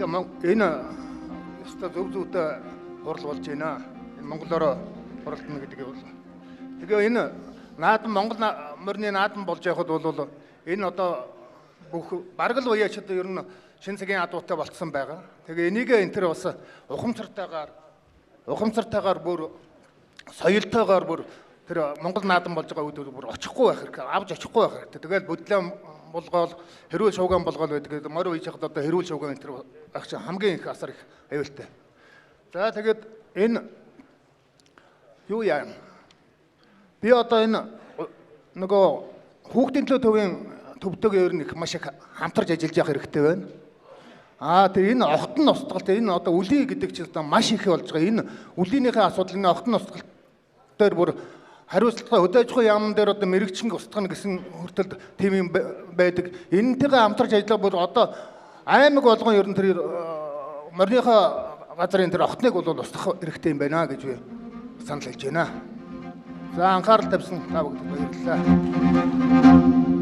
Тэгээ энэ ёстой зөв зүйтэй хурал болж байна. Энэ монголоор хуралдана гэдэг бол. Тэгээ энэ наадам Монгол морины наадам болж явахад бол энэ одоо бүх бараг л уяачд ер нь шинэ цагийн адуутай болцсон байгаа. Тэгээ энийг энэ төр бас ухамсартайгаар бүр соёлтойгоор бүр тэр Монгол наадам болж байгаа үед бүр очихгүй байх хэрэг, авч очихгүй байх хэрэгтэй. Тэгэл бодлоо болгоол, хэрүүл шууган болгоол байдаг. Морь ууж хахад одоо хэрүүл шууган энэ төр байх чинь хамгийн их асар их аюултай. За тэгээд энэ юу яа? Би одоо энэ нөгөө хүүхдийн төлөө төвийн төвдөг ер нь их маш их хамтарч ажиллаж явах хэрэгтэй байна. Аа тэр энэ огтон устгалт энэ одоо үлий гэдэг чинь одоо маш их болж байгаа. Энэ үлийнийхээ асуудал энэ огтон устгалт дээр бүр хариуцлага хөдөө аж ахуйн яамн дээр одоо мэрэгчин устгана гэсэн хүртэл тийм юм байдаг. Энэнтэйгээ хамтарч ажиллах бол одоо аймаг болгон ер нь тэр мориныхоо газрын тэр огтныг бол устгах хэрэгтэй юм байна гэж би санал хэлж байна. За анхаарал тавьсан та бүгдэд баярлалаа.